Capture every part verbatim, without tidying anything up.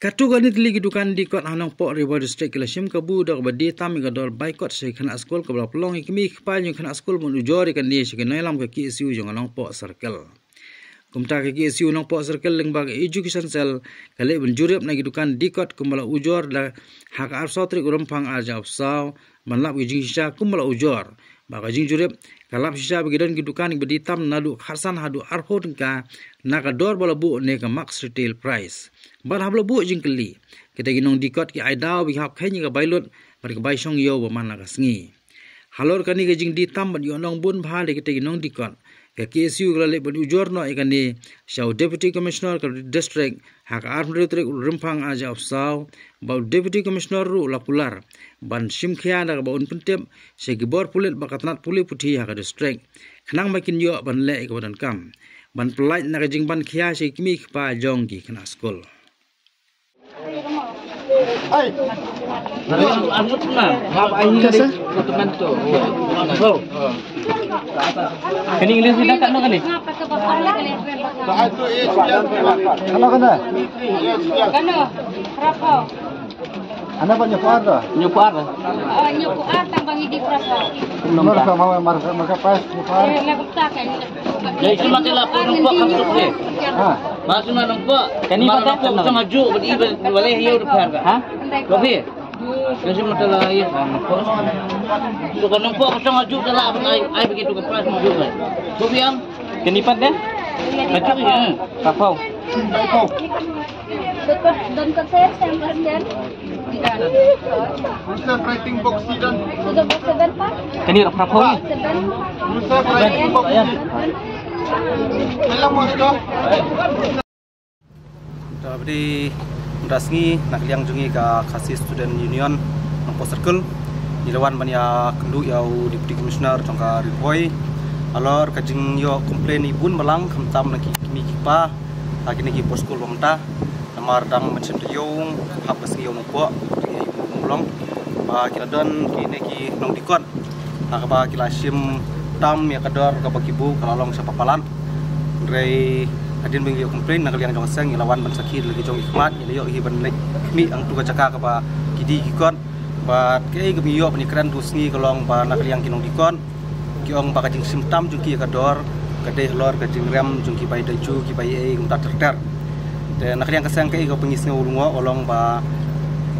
Katto katne tylli ki dukan dih kot ha Nongpoh, Ri Bhoi District ki la shim kabu da kaba die tam ïa ka dor bai kot sha ki khynnah skul, kaba la pynlong ïa ki kmie ki kpa jong ki khynnah skul ban ujor ïa kane sha ki nongïalam ka K S U jong ka Nongpoh Circle. Kumta ka K S U Nongpoh Circle lyngba ka Education Cell ka leh ban jurip na ki dukan dih kot kumba la ujor da ha ka arphew saw tarik u Rymphang arhajar arphew saw ban lap ki jingshisha kumba la ujor. Bad ka jingjurip ka lap shisha ba ki don ki dukan kiba die tam naduh khatsan haduh arphew tyngka na ka dor ba la buh ne ka max retail price. Bad haba la buh jingkylli, kita ki nongdih kot ki ai daw ba ki hap kheiñ ïa ka bai lut bad ka bai shong ïew ba man la ka sngi. Halor kane ka jingdie tam bad ïoh nong bun bha da kita ki nongdih kot, ka K S U ka la leh ban ujor noh ïa kane sha u Deputy Commissioner ka District ha ka arphew hynriew tarik u Rymphang arhajar arphew saw, bad u Deputy Commissioner ruh u la kular ban shim khia da kaba un pyntip sha ki bor pulit bad ka tnat pule puthi ha ka district, khnang ba kin ïoh ban leh ïa kaba donkam ban pyllait na ka jingban khia sha ki kmie ki kpa jong ki khynnah skul. Kani English dah kat no kani? Kano kano? Kano, berapa nyo kuar tu? Nyo kuar. Oh, nyo kuar tambah ini berapa? Nomor sama marka, marka pas nyo kuar. Eh, lagu tak kan? Jadi cuma telah pun nampak masuk deh. Ha. Masuk na nampak. Kani pakai kosong aju beri balik ya udah. Ha? Kopi. Kasi mata lah ya. So kan nampak kosong aju telah ai ai begitu ke pas masuk. Kopi am. Kani pat deh? Aju ya. Kapau. Don kot saya, saya persen. Written writing box dan. Sudah box seven, Pak? Kani rap rap ni. Seven. Written writing box. Dalam box tu. Dah beri dah sngi na ka liang jong ngi ka Khasi Student Union Nongpoh Circle. Ngi la wan ban ïakynduh ïa u Deputy Commissioner jong ka Ri Bhoi halor ka jingïoh complain i bun balang khamtam na ki kmie ki kpa ha kine ki por skul ba mynta. Namar dang mynshem taïew hap ka sngi ïa u Nongpoh, ri ïa u Nongpoh long. Ba ki la don kine ki nongdih kot ha kaba ki la shim tam ïa ka dor kaba ki buh ka la long sha palat. Hynrei hadien ba ngi ïoh complain na ka liang jong ka seng, ngi la wan ban sakhi da la ki jong ki khmat, ngi la ïoh hi ban leit khmih hangtu ka jaka kaba ki dih ki kot. Bad kaei kaba ngi ïoh ban ïakren tu sngi ka long ba na ka liang ki nongdih kot ki ong ba ka jingshim tam jong ki ïa ka dor ka dei halor ka jingrem jong ki bai daju, ki bai ei kumta ter ter. Te na ka liang ka seng kaei kaba ngi sngew lyngngoh ka long ba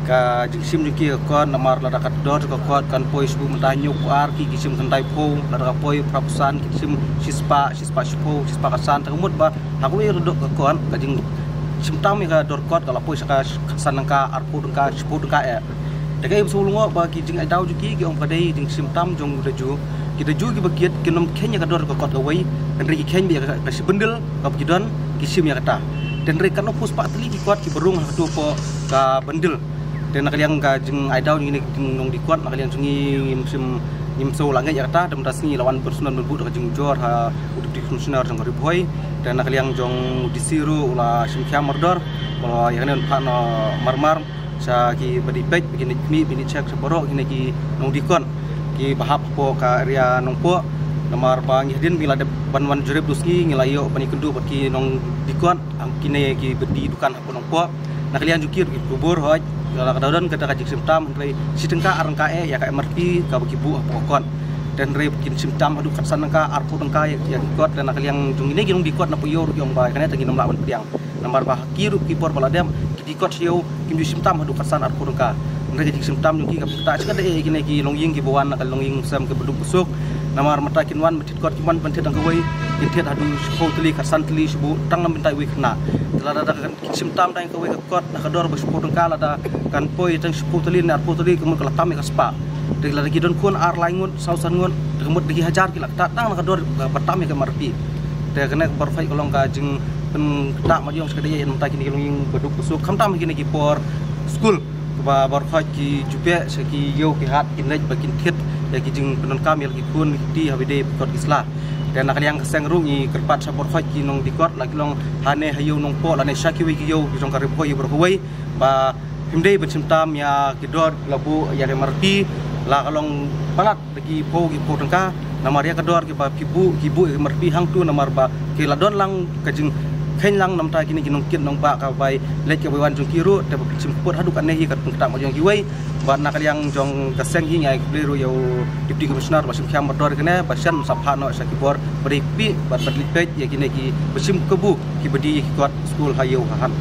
ka jingshim jong ki ïa ka kot, namar lada ka dor ka kot kan poi shu mynta hynñiew phew ar, ki ki shim khyndai phew, lada ka poi phra phew san ki shim shispah, shispah shiphew, shispah khatsan. Te ka mut ba ha kawei ka dor ka kot ka jingshim tam ïa ka dor kot ka la poi sha ka khatsan tyngka, arphew tyngka, shiphew tyngka eh. Te kaei ba sngew lyngngoh ba ki jingai daw jong ki, ki ong ba ka dei jingshim tam jong u daju. Ki daju kiba kit kin ym kheiñ ïa ka dor ka kot kawei, hynrei ki kheiñ beit ïa ka, ka shi bundle kaba ki don, ki shim ïa kata. Te hynrei katno phew spah tylli ki kot kiba rung ha kato ka bundle. Te na ka liang ka jingai daw jong ngi ne ki nongdih kot, na ka liang jong ngi ngim shym, ngim sngewlah ngeit ïa kata. Te mynta sngi la wan personal ban buh da ka jingujor ha u Deputy Commissioner jong ka Ri Bhoi. Te na ka liang jong u D C ruh u la shim khia mardor ba ïa kane un phah noh marmar sha kiba dei peit, ba kin ïa khmih, ba kin ïa check sha baroh kine ki nongdih kot kiba hap hapoh ka area Nongpoh. Namar ba ngi hadien ba ngi la dep ban wan jurip tu sngi, ngi la ïoh ban ïakynduh bad ki nongdih kot, kine kiba die dukan hapoh Nongpoh. Na ka liang jong ki ruh ki kubur hoi la ka don kata ka jingshim tam, hynrei shi tyngka ar tyngka eh ïa ka M R P kaba ki buh hapoh kot. Te hynrei ba kin shim tam haduh khatsan tyngka, arphew tyngka ïa, ïa ki kot. Te na ka liang jong kine ki nongdih kot na Poh Ïew ruh ki ong ba kane te ngin ym lah ban pdiang. Namar ba ha ki ruh ki por ba la dep ki dih kot sha ïew kim ju shim tam haduh khatsan arphew tyngka. Hynrei ka jingshim tam jong ki ka pynktah shi katta ïa kine ki longïing kiba wan na ka longïing sem kaba duk ba suk. Namar mynta kin wan ban thied kot, kin wan ban thied dang kawei, kin thied haduh shiphew tylli, khatsan tylli, shibun tang na bynta iwei i khynnah. Te lada da kan kin shim tam dang kawei ka kot na ka dor ba shiphew tyngka, lada kan poi tang shiphew tylli ne arphew tylli, ka mut ka la tam ïa ka spah. Te lada ki don khun ar lai ngut, saw san ngut, te ka mut da ki hajar ki la ktah tang na ka dor ba tam ïa ka M R P. Te kane ka bor phai ka long ka jingpynktah madiong shi katta ïa, mynta kine ki longïing ba duk ba suk, khamtam kine ki por skul. Kaba baroh khoit ki ju beh sha ki ïew ki hat, kin leit ba kin thied ïa ki jingpyndonkam ïa la ki khun ki kti ha ba ïadei bad kot ki sla. Te na ka liang ka seng ruh ngi kyrpad sha baroh khoit ki nongdih kot, la ki long hane ha ïew Nongpoh lane sha kiwei ki ïew ki jong ka Ri Bhoi baroh kawei, ba phim dei ban shim tam ïa ki dor la buh ïa ka M R P, la ka long palat da ki phew ki phew tyngka. Namar ïa ka dor kiba ki buh, ki buh ïa ka M R P hangtu, namar ba ki la don lang ka jingkheiñ Khein lang namar kine ki nongkit nongbah ka bai leit ka bai wan jong ki ruh te ba shim kput haduh kane hi ka tnga kata jong kiwei. Bad na ka liang jong ka seng hi ngi ai khublei ruh ïa u Deputy Commissioner ba shim kham bordor kane ba shem sa phah noh sha ki bor ba dei kpi bad ba dei peit ïa kine ki ba shim kabu ki ba dei ki kot skul ha ïew ha hat.